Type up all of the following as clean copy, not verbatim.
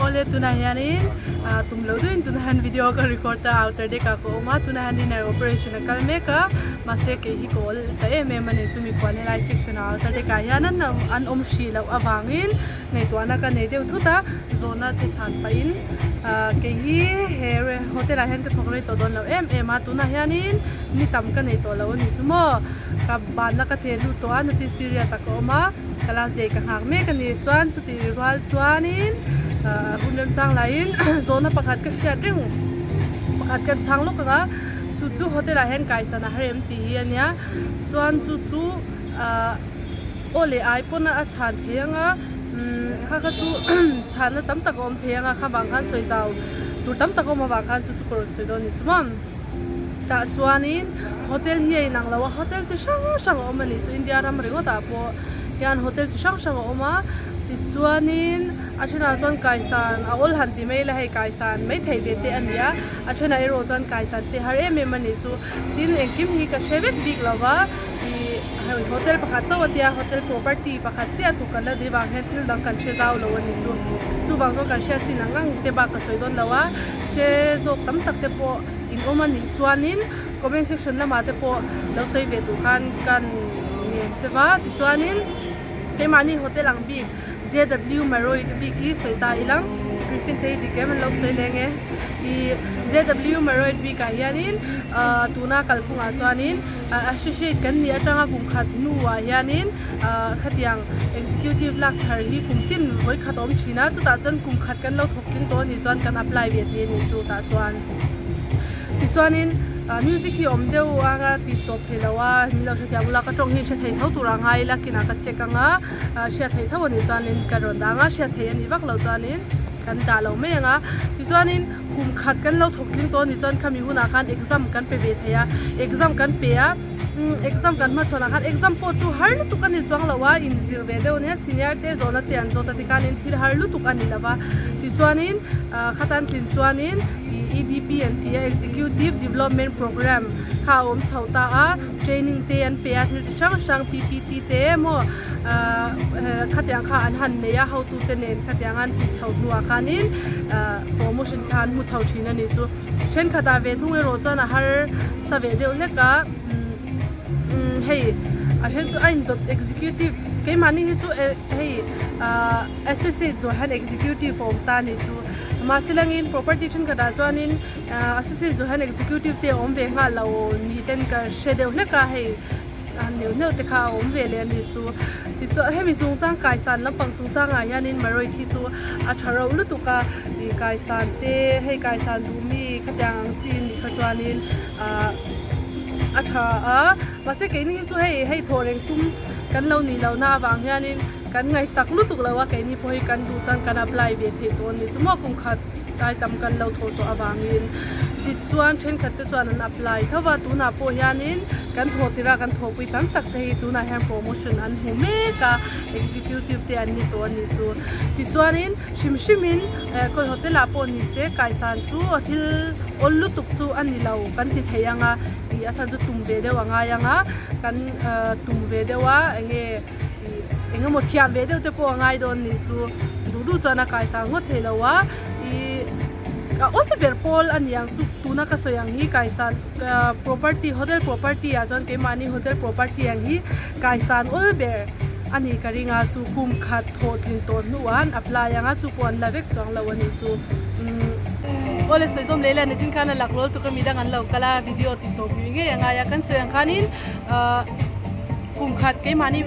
Awle tunah hianin ah tum loh deuhin tunah hian video ka record a outer deck ah ka awm a tunah hian dinner operation a kal mek a mahse kei hi ka awl ta em em a ni chumi khuan helai section ah outer deck ah hian an an awm hrih loh avangin ngaihtuahna ka nei deuh thut a zawhna te chhan pahin ah kei hi he hotel ah hian ka thawk rei tawh dawn lo em em a tunah hianin ni tam ka nei tawh lo a ni chu maw ka banna ka theh lut tawh a notice period ah ka awm a. Ka last day ka nghak mek a ni chuan chuti rual chuanin ah hun remchang laiin zawhna pakhat ka hriat reng pakhat kan chhang lawk ang a chu chu hotel ah hian kaisan a har em tih hi a nia chuan chu chu ah aw leh ai pawn a chhan thei ang a umm kha kha chu chhanna tam tak a awm thei ang a kha vang khan sawi zau tur tam tak a awm avang khan chu chu ka rawn sawi dawn a ni chu maw. Tah chuanin hotel hi a inang lo a, hotel chi hrang hrang a awm a ni chu India ram ringawt ah pawh hian hotel chi hrang hrang a awm a tichuanin a thenah chuan kaisan a awl han ti mai ila hei kaisan mai theih ve te a ni a a thenah erawh chuan kaisan te har em em a ni chu tin engkim hi ka hre vek bik lo va ih hei hotel pakhat chauh a tia hotel property pakhat chiah thawk kan la ni vang hian thil dang kan hre zau lo a ni chu chuvang chuan kan hriat chin ang ang te bak ka sawi dawn lo a. Hre zawk tam tak te pawh in awm a nih chuanin comment section lamah te pawh lo sawi ve duh khan kan ngen che va tichuanin keimahni hotel ang bik JW Marriott bik hi sawi ta ilang Griffin te hi dik em an lo sawi leng e ih JW Marriott bikah hianin ah tuna kalphungah chuanin Associate kan nih atanga kum khat hnuah hianin khatiang executive lak thar hi kum tin vawi khat a awm thin a, chutah chuan kum khat kan lo thawk tling tawh a nih chuan kan apply ve thei a nih chu tah chuan. Tichuanin music hi awm deuh anga tih tawp thei lo a, min lo hrethiam ula ka tawng hi hre thei tho tur a ngai ila kinah ka check anga hriat theih tho a nih chuanin ka rawn dah anga hriat theih a nih vak loh chuanin kan dah lo mai ang a, tichuanin. Kum khat kan lo thawk tling tawh a nih chuan khami hunah khan exam kan pe ve thei a, exam kan pe a, umm exam kan hmachhawnah khan exam pawh chu har lutuk a ni chuang lo a, inzir ve deuh ania senior te zawhna te an zawt a tikhanin thil har lutuk a ni lo va, tichuanin ah khatan tlin chuanin ih EDP an ti a Executive Development Programme kha a awm chho ta a, training te an pe a thil chi hrang hrang PPT te emaw ah khatiang kha an han nei a hotute nen khatiang an tih chho hnuah khanin ah promotion kha an hmu chho thin a ni chu thenkhatah ve thung erawh chuan a har sa ve deuh hlek a umm hei a then chu a indawt executive keimahni hi chu hei ah associate zawh hian executive a awm ta a ni chu mahse langin property thenkhatah chuanin Associate zawh hian executive te a awm ve nghal lo ni ten ka hre deuh hlek a hei neuh neuh te kha a awm ve leh a ni chu tichuan hemi chungchang kaisan lampang chungchangah hianin Marriott hi chu a tha reuh lutuk a ih kaisan te hei kaisan duh mi khatiang ang chi nih kha chuanin ah a tha a mahse keini hi chu hei hei thawh reng tum kan lo nih lohna avang hianin kan ngaihsak lutuk lo a keini pawh hi kan duh chuan kan apply ve thei tawh a ni chu maw kum khat. Tlai tam kan lo thawh tawh avangin tichuan thenkhat te chuan an apply tho va, tunah pawh hianin kan thawh tirh a kan thawhpui tam tak te hi tunah hian promotion an hmu mek a, executive te an ni tawh a nih chu. Tichuanin hrim hrimin eh khawi hotel ah pawh ni se kaisan chu a thil awl lutuk chu a ni lo kan ti thei ang a, ih a chhan chu tum ve deuh a ngai ang a, kan tum ve deuh a enge ih eng emaw thiam ve deuh te pawh a ngai dawn nih chu duh duh chuan a kaisang ngawt thei lo a ih a awm ber pawl a ni ang chu tuna ka sawi ang hi kaisan ah property hotel property ah chuan keimahni hotel property ang hi kaisan awl ber a ni ka ring a chu kum khat thawh tling tawh hnuah an apply ang a chu pawh an la vek chuang lo a ni chu umm awle sawi zawm leh ila nichin khan a lak rawl tuk a midang an lo kal a video tih tawp ngei ngei a ngai a kan sawi ang khanin ah. Kum khat keimahni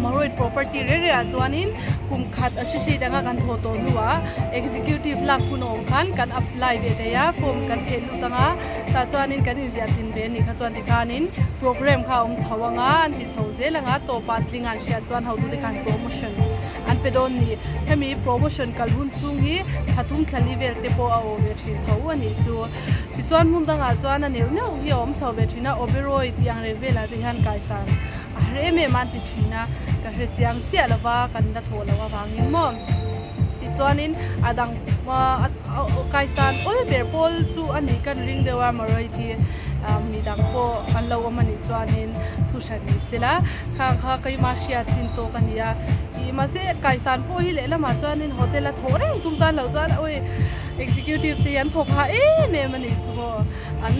Marriott property reng rengah chuanin kum khat a hri hri danga kan thawh tawh hnuah executive lak hun a awm khan kan apply ve thei a form kan theh lut anga tah chuanin kan inziah thin ve anih kha chuan tikhanin program kha a awm chho anga an ti chho zel anga tawpah tling an hriat chuan hotute khan promotion an pe dawn ni hemi promotion kal hun chhung hi thla thum thla li vel te pawh a awh ve thin tho anih chu. Tichuan hmun dangah chuan a neuh neuh hi a awm chho ve thin a, Oberoi tih ang reng velah te hian kaisan a har em em a an ti thin a, ka hre chiang chiah lo va, kan la thawh loh avangin maw. Tichuanin a dang kaisan awl ber pawl chu a nih kan ring deuh a Maroi hi mi dang pawh an lo awm a nih chuanin thu hran ni sela, khang kha keima hriat chin tawk a ni a. Ih mahse kaisan pawh hi lehlamah chuanin hotel a thawh reng tum tan loh chuan awi executive te hi an thawk hah em em a nih chu aw an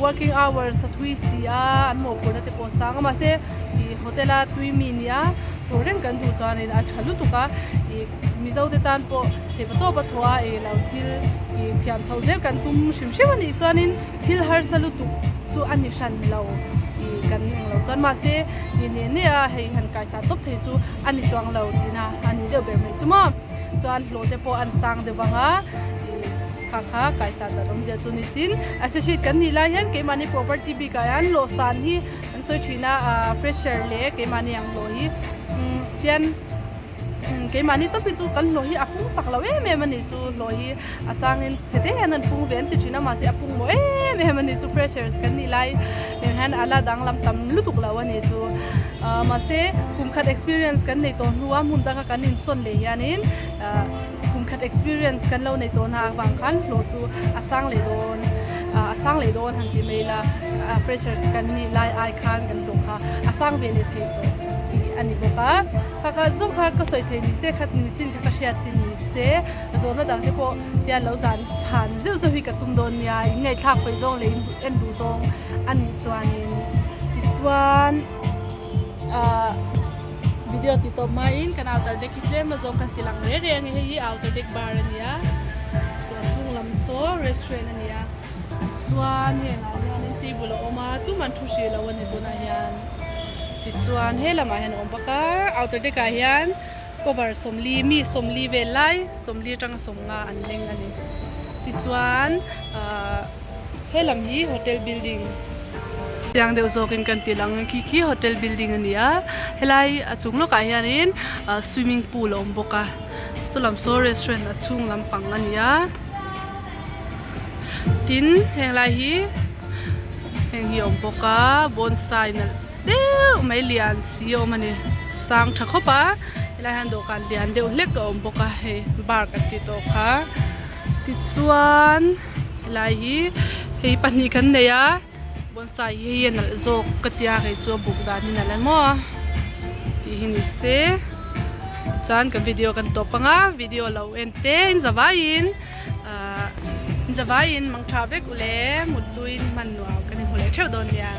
working hours a thui si a an mawhphurhna te pawh a sang a mahse ih hotel a tui mi nia thawh reng kan duh chuanin a tha lutuk a ih mizo te tan pawh theihpa tawp a thawh a ei lo thil ih thiam chho zel kan tum hrim hrim a nih chuanin thil harsa lutuk chu a ni hran lo ih kan englo chuan mahse ih neh neh a hei han kaisa tawp thei chu a ni chuang lo tihna a ni deuh ber mai chu maw chuan hlawh te pawh an sang deuh vang a ih kha kha kaisa dan awmzia chu ni tin associate kan nih lai hian keimahni property bik ah hian hlawh san hi an sawi thin a ah fresher leh keimahni ang hlawh hi umm tian. Keimahni tawp hi chu kan hlawh hi a pung chak lo em em a ni chu hlawh hi a changin chhe te hian an pung ve an ti thin a mahse a pung maw em em a ni chu freshers kan nih lai nen hian a la danglam tam lutuk lo a ni chu ah mahse kum khat experience kan nei tawh hnua hmun danga kan insawn leh hianin ah kum khat experience kan lo nei tawh na avang khan hlawh chu a sang leh dawn ah a sang leh dawn han ti mai ila freshers kan nih lai ai khan kan hlawh kha a sang ve leh thei tawh tih a ni bawk a. Kha kha zawng kha ka sawi thei ni se khat ni chin kha ka hriat chin ni se zawhna dang te pawh tian lo zan chhan zeuh zeuh hi ka tum dawn nia in ngaihthlak peih zawng leh in en duh zawng a nih chuanin tichuan ahh video ti tawp hmain kan outer deck hi tlem a zawng kan ti lang reng reng a hei hi outer deck bar a nia saw a chhung lam saw restaurant a nia tichuan hengah hianin table a awm a tumah an thu hrih lo a ni tunah hian. Tichuan he lamah hian a awm bawk a outer deck ah hian cover sawmli mi sawmli vel lai sawmli atanga sawmnga an leng a ni tichuan ahh he lam hi hotel building chiang deuh zawkin kan ti lang khi khi hotel building a ni a helai a chung lawkah hianin ah swimming pool a awm bawk a saw lam saw restaurant a chhung lampang a ni a tin heng lai hi heng hi a awm bawk a bonsai nalh deuh mai lian si a awm a ni sang tha khawp a helai hian dawhkan lian deuh hlek a awm bawk a hei bar kan tih tawh kha tichuan helai hi hei pahnih kan nei a bonsai hi hei a nalh zawk ka tia kei chu a buk dan hi nalh emaw tih hi ni se chuan kan video kan tawp ang a video lo en te in zavaiin. Ahh zavaiin mang tha vek ule muttuiin hman nuam kan inhmu leh theuh dawn nia.